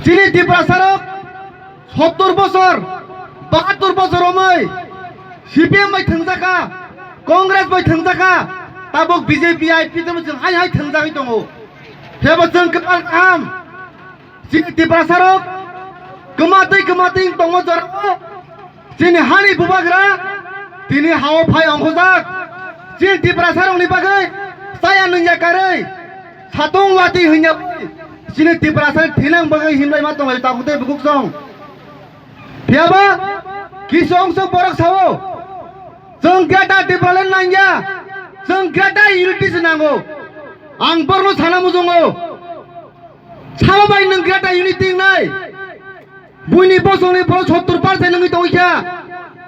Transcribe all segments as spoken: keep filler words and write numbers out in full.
Chini Tiprasarok sottor bosor, bahattor bosor romwi C P M bai thwngjakha, Congress bai thwngjakha, tabuk B J P I P tamo chwng hai hai thwngjagwi tongo. Phiyaba chwng kwtal kaham. Chini Tiprasarok kwmatwi kwmatwi tongo jorao. Chini hani bubagra tini hao phai ongkhojak. Chini Tiprasarokni bagwi chaya nungya karwi satung watwi hwnya chini Tiprasani thinang bagwi himlai ma tonglai takhuk tei bukhuk song. Phiyaba kisa ongso borok sao, chwng Greater Tipraland nangya, chwng Greater Unity se nango. Ang borno sana muchungo. Sabo bai nwng Greater Unity wngnai? Buini bosongni borok sottor percent wngwi tongwi kha.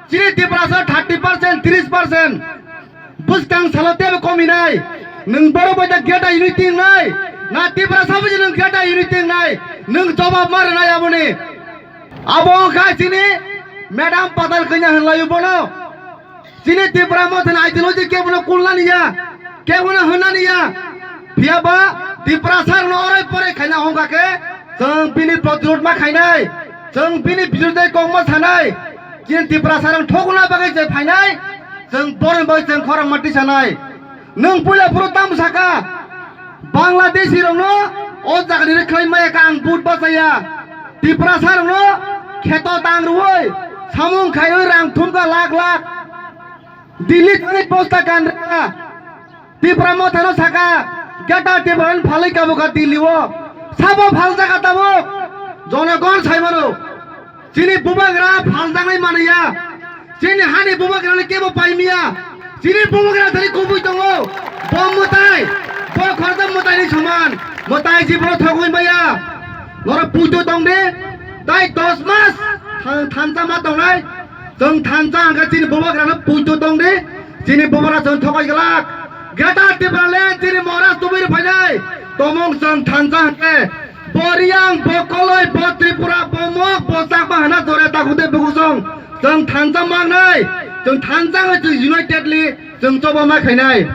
Chini Tiprasa thirty percent, tris percent. Bwskang salo teibo kominai. Nwng borok bai da Greater Unity wngnai? Na Tiprasa bai nwng Greater Unity wngnai? Nwng jobab ma rwnai aboni. Abo wngkha chini Madam Patal Kanya hwnlaio bono. Chini Tipra Mothani ideology kebono kulnani ya, kebono hwnani ya. Phiyaba Tiprasarokno orai porai khaina hongkha khe, chwng bini protirod ma khainai, chwng bini birodai kok ma sanai, chini Tiprasarok thokna bagwi je phainai, chwng boroni bagwi chwng khorang ma tisanai. Nwng puila phuru tamo saka, Bangladeshi rokno o jaga ni rwkhlai maya kha ang vote bachaya. Tiprasa rokno kheto tang rwui samung khaiwi rang thumkha lakh lakh. Delhi thangwi bosta kan rwkha. Tipra Mothano saka gata Tipra phalwi kabukha Delhi o. Sabo phaljakha tabuk. Jonogon saimano. Chini bubagra phaljaknai manliya. Chini hani bubagrani kebo paimiya. Chini bubagra thani kubui tongo. Bo mwtai. Bo khoroksa mwtaini soman. Mwtai jibro thogwi maya. Norok puito tongdi. Tai dos mas than-, thansa ma tongnai. Chwng thansa hwnkhe chini bubagrano puito tongdi. Chini bubagra chwng thogwi glak. Greater Tipraland chini Maharaj tubui rw phainai. Tomong chwng thansa hwnkhe. Bo Riyang, bo Koloi, bo Tripura, bo Mok, bo Chakma hana jore takhuk tei bukhuk song. Chwng thansa mangnai, chwng thansa wngwi chwng unitedly chwng choba ma khainai.